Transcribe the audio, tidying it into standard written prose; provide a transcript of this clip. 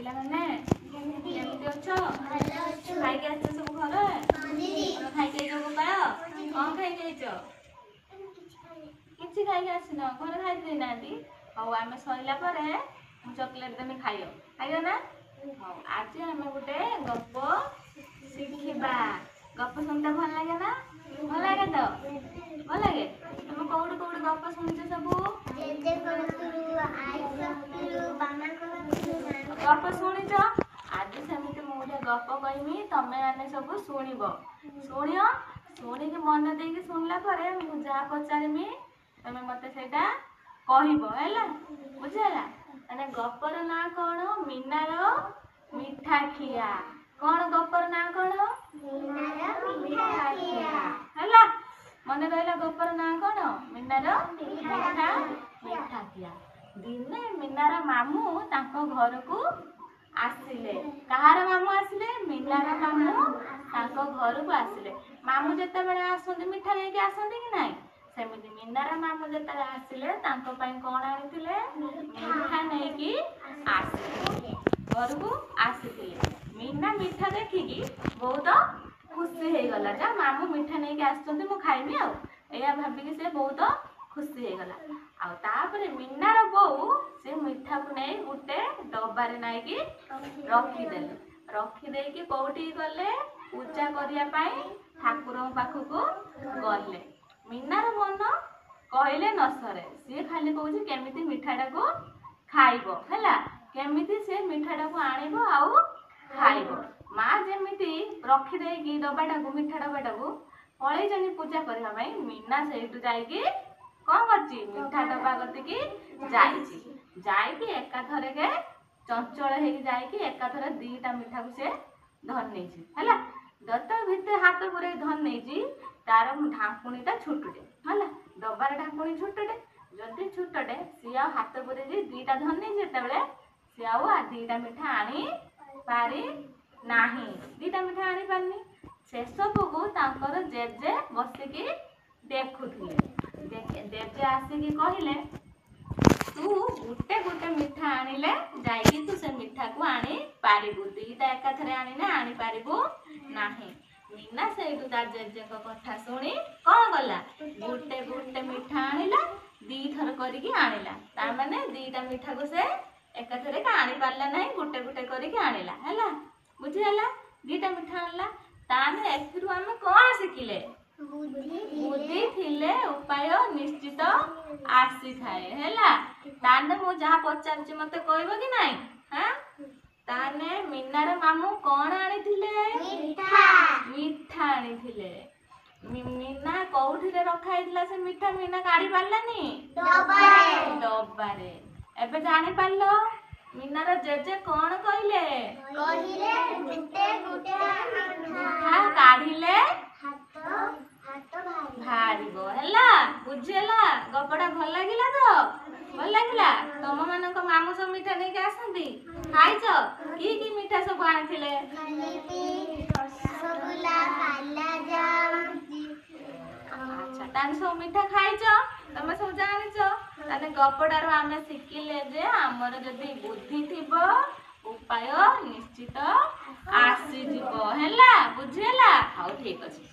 ପିଲାମାନେ କେମିତି ଅଛ? ଖାଇକି ଆସିଛ ସବୁ ଘରେ? ତମେ ଖାଇକି ଆଇଛ ଗୋପାଳ? କଣ ଖାଇକି ଆଇଛ? କିଛି ଖାଇକି ଆସିନ? ଘରେ ଖାଇ ଦେଇନାହାନ୍ତି? ହଉ, ଆମେ ସରିଲା ପରେ ମୁଁ ଚକୋଲେଟ୍ ଦେମି, ଖାଇବ ଖାଇବ ନା? ହଉ, ଆଜି ଆମେ ଗୋଟେ ଗପ ଶିଖିବା। ଗପ ଶୁଣିତେ ଭଲ ଲାଗେ ନା? ଭଲ ଲାଗେ ତ? ଭଲ ଲାଗେ। ତମେ କୋଉଠି କୋଉଠି ଗପ ଶୁଣିଛ ସବୁ? ଗପ ଶୁଣିଛ? ଆଜି ସେମିତି ମୁଁ ଗୋଟେ ଗପ କହିମି, ତମେ ମାନେ ସବୁ ଶୁଣିବ। ଶୁଣିବ, ଶୁଣିକି ମନ ଦେଇକି ଶୁଣିଲା ପରେ ମୁଁ ଯାହା ପଚାରିମି ତମେ ମତେ ସେଇଟା କହିବ, ହେଲା? ବୁଝିହେଲା? ମାନେ ଗପର ନାଁ କଣ? ମିନାର ମିଠା ଖିଆ। କଣ ଗପର ନାଁ କଣ? ମିଠା ଖିଆ। ହେଲା, ମନେ ରହିଲା? ଗପର ନାଁ କଣ? ମିନାର ମିଠା ଖିଆ। ଦିନେ ମିନାର ମାମୁଁ ତାଙ୍କ ଘରକୁ ଆସିଲେ। କାହାର ମାମୁଁ ଆସିଲେ? ମିନାର ମାମୁଁ ତାଙ୍କ ଘରକୁ ଆସିଲେ। ମାମୁଁ ଯେତେବେଳେ ଆସନ୍ତି ମିଠା ନେଇକି ଆସନ୍ତି କି ନାହିଁ? ସେମିତି ମିନାର ମାମୁଁ ଯେତେବେଳେ ଆସିଲେ ତାଙ୍କ ପାଇଁ କଣ ଆଣିଥିଲେ? ମିଠା ନେଇକି ଆସିଥିଲେ, ଘରକୁ ଆସିଥିଲେ। ମିନା ମିଠା ଦେଖିକି ବହୁତ ଖୁସି ହେଇଗଲା। ଯା, ମାମୁଁ ମିଠା ନେଇକି ଆସିଛନ୍ତି, ମୁଁ ଖାଇବି ଆଉ, ଏଇଆ ଭାବିକି ସେ ବହୁତ ଖୁସି ହେଇଗଲା। ଆଉ ତାପରେ ମିନାର ବୋଉ ସେ ମିଠାକୁ ନେଇ ଗୋଟେ ଡବାରେ ନେଇକି ରଖିଦେଲେ। ରଖିଦେଇକି କୋଉଠିକି ଗଲେ? ପୂଜା କରିବା ପାଇଁ ଠାକୁରଙ୍କ ପାଖକୁ ଗଲେ। ମିନାର ମନ କହିଲେ ନ ସରେ। ସିଏ ଖାଲି କହୁଛି କେମିତି ମିଠାଟାକୁ ଖାଇବ, ହେଲା? କେମିତି ସେ ମିଠାଟାକୁ ଆଣିବ ଆଉ ଖାଇବ। ମା ଯେମିତି ରଖିଦେଇକି ଡବାଟାକୁ, ମିଠା ଡବାଟାକୁ ପଳେଇଛନ୍ତି ପୂଜା କରିବା ପାଇଁ, ମିନା ସେଇଠୁ ଯାଇକି କଣ କରିଛି? ମିଠା ଡବା କତିକି ଯାଇଛି। ଯାଇକି ଏକାଥରକେ ଚଞ୍ଚଳ ହେଇକି ଯାଇକି ଏକାଥରେ ଦିଟା ମିଠାକୁ ସେ ଧରି ନେଇଛି, ହେଲା? ଯେତେବେଳେ ଭିତରେ ହାତ ପୁରେଇ ଧରି ନେଇଛି, ତାର ଢାଙ୍କୁଣୀଟା ଛୋଟଟେ, ହେଲା? ଡବାର ଢାଙ୍କୁଣୀ ଛୋଟଟେ। ଯଦି ଛୋଟଟେ, ସିଏ ଆଉ ହାତ ପୁରେଇ ଦିଟା ଧରି ନେଇଛି ଯେତେବେଳେ, ସିଏ ଆଉ ଦିଟା ମିଠା ଆଣି ପାରି ନାହିଁ। ଦିଟା ମିଠା ଆଣିପାରିନି। ସେସବୁକୁ ତାଙ୍କର ଜେଜେ ବସିକି ଦେଖୁଥିଲେ। ଜେଜେ ଆସିକି କହିଲେ, ତୁ ଗୋଟେ ଗୋଟେ ମିଠା ଆଣିଲେ ଯାଇକି ତୁ ସେ ମିଠାକୁ ଆଣିପାରିବୁ, ଦିଟା ଏକାଥରେ ଆଣିଲେ ଆଣିପାରିବୁ ନାହିଁ। ମିନା ସେଇଠୁ ତା ଜେଜେଙ୍କ କଥା ଶୁଣି କଣ କଲା? ଗୋଟେ ଗୋଟେ ମିଠା ଆଣିଲା, ଦିଥର କରିକି ଆଣିଲା। ତା ମାନେ ଦିଟା ମିଠାକୁ ସେ ଏକାଥରେ ଆଣି ପାରିଲା ନାହିଁ, ଗୋଟେ ଗୋଟେ କରିକି ଆଣିଲା। ହେଲା, ବୁଝିହେଲା? ଦିଟା ମିଠା ଆଣିଲା। ତାହେଲେ ଏଥିରୁ ଆମେ କଣ ଶିଖିଲେ? ବୁଦ୍ଧି ଥିଲେ ଉପାୟ ନିଶ୍ଚିତ ଆସିଥାଏ। ହେଲା, ତାହେଲେ ମୁଁ ଯାହା ପଚାରୁଛି ମତେ କହିବ କି ନାଇଁ? ହଁ, ତାହେଲେ ମିନାର ମାମୁଁ କଣ ଆଣିଥିଲେ? ମିଠା ଆଣିଥିଲେ। ମିନା କୋଉଠିରେ ରଖା ହେଇଥିଲା ସେ ମିଠା, ମିନା କାଢି ପାରିଲାନି? ଡବାରେ। ଏବେ ଜାଣିପାରିଲ? ମିନାର ଜେଜେ କଣ କହିଲେ? ମିଠା କାଢିଲେ ବାହାରିବ। ହେଲା, ବୁଝିହେଲା? ଗପଟା ଭଲ ଲାଗିଲା ତ? ଭଲ ଲାଗିଲା? ତମ ମାନଙ୍କ ମାମୁଁ ସବୁ ମିଠା ନେଇକି ଆସନ୍ତି, ଖାଇଛ? କି କି ମିଠା ସବୁ ଆଣିଥିଲେ? ଆଚ୍ଛା, ତାହେଲେ ସବୁ ମିଠା ଖାଇଛ, ତମେ ସବୁ ଜାଣିଛ। ତାହେଲେ ଗପଟାରୁ ଆମେ ଶିଖିଲେ ଯେ ଆମର ଯଦି ବୁଦ୍ଧି ଥିବ ଉପାୟ ନିଶ୍ଚିତ ଆସିଯିବ। ହେଲା, ବୁଝିହେଲା? ହଉ, ଠିକ ଅଛି।